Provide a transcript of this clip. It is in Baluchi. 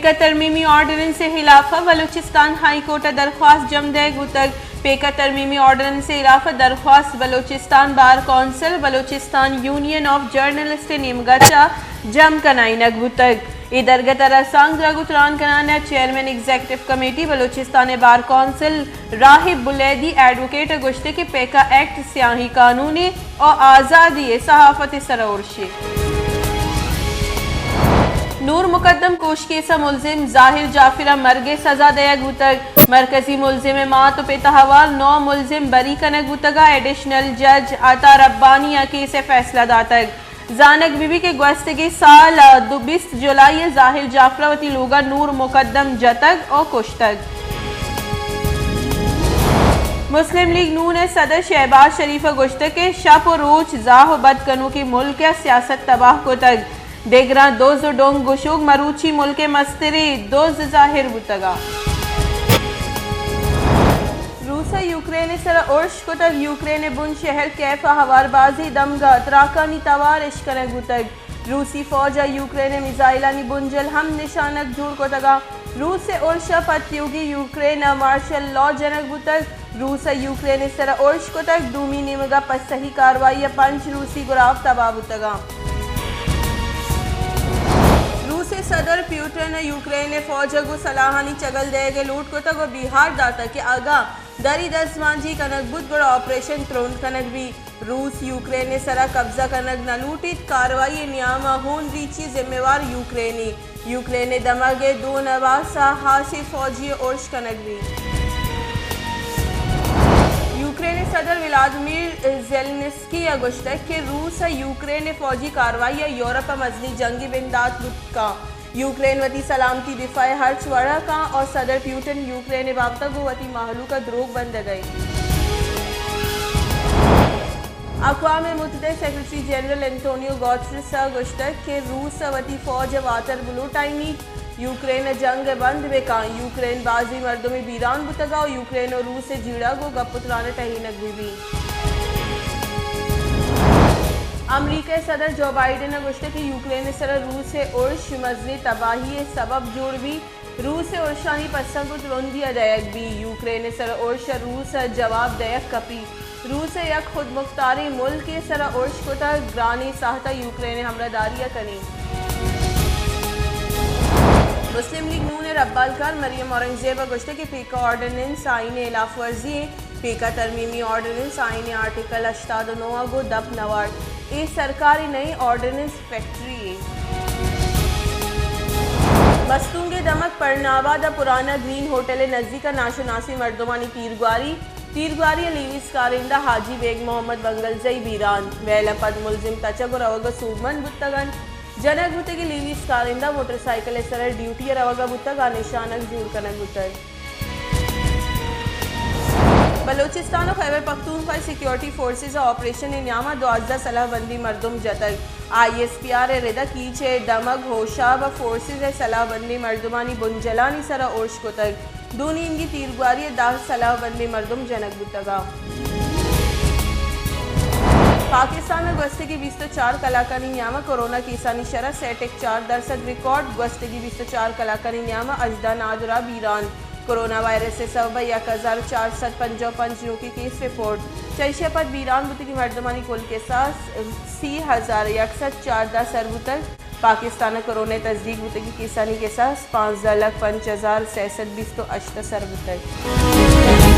پیکہ ترمیمی آرڈیننس ءِ ہلاف ءَ بلوچستان ہائی کورٹ ءَ درخواست جم دئیگ بوتگ۔ پیکہ ترمیمی آرڈیننس ءِ ہلاف ءَ درخواست Balochistan bar council, Balochistan union of journalist ءِ نیمگ ءَ چہ جم کنائینگ بوتگ۔ اے درگت ءَ را سانگ درگ ءُ تران کنان ءَ chairman executive committee Balochistan bar council راہب بلیدی ایڈووکیٹ ءَ گوشت کہ پیکہ ایکٹ سیاہیں قانونے ءُ آزادی ءِ صحافت ءِ سر ءَ ارشے۔ نور مقدم کوش کیس ءِ ملزم ظاہر جعفر ءَ مرگ ءِ سزا دئیگ بوتگ۔ مرکزی ملزم ءِ مات ءُ پت ءِ ہوار نو ملزم بری کنگ بوتگ ءُ ایڈیشنل جج عطا ربانی ءَ کیس ءِ فیصلہ داتگ۔ زانگ بہ بیت کہ گوستگیں سال ءِ دو بیست جولائی ءَ ظاہر جعفر ءَ وتی لوگ ءَ نور مقدم جتگ ءُ کشتگ۔ مسلم لیگ نون ءِ صدر شہباز شریف ءَ گوشتگ کہ شپ ءُ روچ زاہ ءُ بد کنوکیں ملک ءَ سیاست تباہ کتگ۔ دگراں دز ءُ ڈنگ گشوک مروچی ملک ءِ مستریں دز ظاہر بوتگ ءَ۔ روس ءَ یوکرین ءِ سر ءَ ارش کتگ۔ یوکرین ءِ بن شہر کیف ءَ ہوار بازیں دمگ ءَ تراکانی توار اش کنگ بوتگ۔ روسی فوج ءَ یوکرین ءِ میزائلانی بنجل ہم نشانگ جوڑ کتگ ءَ۔ روس ءِ ارش ءَ پد تیوگیں یوکرین ءَ مارشل لا جنگ بوتگ۔ روس ءَ یوکرین ءِ سر ءَ ارش کتگ۔ دومی نیمگ ءَ پسہی کاروائی ءَ پنچ روسی گراب تباہ بوتگ اَنت۔ روس ءِ صدر پیوٹن ءَ یوکرین ءِ فوج ءَ گوں سلاہانی چگل دئیگ ءِ لوٹ کتگ ءُ بیہار داتگ کہ اگاں دری دزمانجنی کنگ بوت گڑا آپریشن ترند کنگ بیت۔ روس یوکرین ءِ سر ءَ قبضہ کنگ نہ لوٹیت، کاروائی ءِ نیام ءَ ہون ریچی ءِ ذمہ وار یوکرین اِنت۔ یوکرین ءِ دمگ ءِ دو نواس ءَ ہاسیں فوجی ارش کنگ بیت۔ یوکرین ءِ صدر ولادیمیر زیلنسکی ءَ گوشتگ کہ روس ءَ یوکرین ءِ فوجی کاروائی ءَ یورپ ءَ مزنیں جنگے بندات بوت کنت۔ یوکرین وتی سلامتی دفاع ءِ ہرچ وڑ ءَ کنت ءُ صدر پیوٹن یوکرین ءِ بابت ءَ گوں وتی مہلوک ءَ دروگ بندگ ءَ اِنت۔ اقوام متحدہ ءِ سیکرٹری جنرل انتونیو گوترس ءَ گوشتگ کہ روس ءَ وتی فوج ءَ واتر بلوٹائینیت، یوکرین ءَ جنگ ءَ بند بہ کنت۔ یوکرین بازیں مردمے بیران بوتگ ءُ یوکرین ءُ روس ءِ جیڑہ گوں گپ ءُ تران ءَ ٹہینگ بہ بیت۔ امریکہ ءِ صدر جو بائیڈن ءَ گوشتگ کہ یوکرین ءِ سر ءَ روس ءِ ارش مزنیں تباہی ءِ سبب جوڑ بیت۔ روس ءِ ارشانی پسہ گوں ترندی ءَ دئیگ بیت۔ یوکرین ءِ سر ءَ ارش ءَ روس ءَ جواب دئیگ کپیت۔ روس ءَ یک خودمختاریں ملکے ءِ سر ءَ ارش کتگ، گرانیں ساہت ءَ یوکرین ءِ ہمراہداری ءَ کنیں۔ مسلم لیگ نون ءِ ربالکار مریم اورنگزیب ءَ گوشتگ کہ پیکہ آرڈیننس آئین ءِ ہلاف ورزی اِنت۔ پیکہ ترمیمی آرڈیننس آئین ءِ آرٹیکل ہشتاد ءُ نو ءَ گوں دپ نہ وارت۔ اے سرکار ءِ نئیں، آرڈیننس فیکٹری یے۔ مستونگ ءِ دمگ پرناباد ءَ پرانا گرین ہوٹل ءِ نزیک ءَ ناشناسیں مردمانی تیرگواری، تیرگواری ءَ لیویز کارندہ حاجی بیگ محمد بنگلزئی بیران، ویل ءَ پد ملزم تچگ ءُ روگ ءَ سوبمند بوتگ اَنت۔ جنگ بوتگیں لیویز کارندہ موٹر سائیکل ءِ سر ءَ ڈیوٹی ءَ روگ ءَ بوتگ ءُ نشانگ جوڑ کنگ بوتگ۔ بلوچستان ءُ خیبر پختونخوا ءِ سیکورٹی فورسز ءَ آپریشن ءِ نیام ءَ دوازدہ سلاہ بندیں مردم جتگ۔ آئی ایس پی آر ءِ رد ءَ کیچ ءِ دمگ ہوشاب ءَ فورسز ءِ سلاہ بندیں مردمانی بنجلانی سر ءَ ارش کتگ۔ دو نیمگی تیرگواری ءَ دہ سلاہ بندیں مردم جنگ بوتگ اَنت۔ پاکستان ءَ گوستگیں بیست ءُ چار کلاکانی نیام ءَ کورونا کیسانی شرح سئے ٹک چار درسد ریکارڈ، گوستگیں بیست ءُ چار کلاکانی نیام ءَ ہژدہ نادراہ بیران۔ کورونا وائرس ءِ سبب ءَ یک ہزار چار سد پنجاہ ءُ پنچ نوکیں کیس رپورٹ۔ چہ ایشی ءَ پد بیران بوتگیں مردمانی کل کساس سی ہزار یک سد چاردہ سر بوتگ۔ پاکستان ءَ کورونا ءِ تصدیق بوتگیں کیسانی کساس پانزدہ لکھ پنچ ہزار سئے سد بیست ءُ ہشت ءَ سر بوتگ۔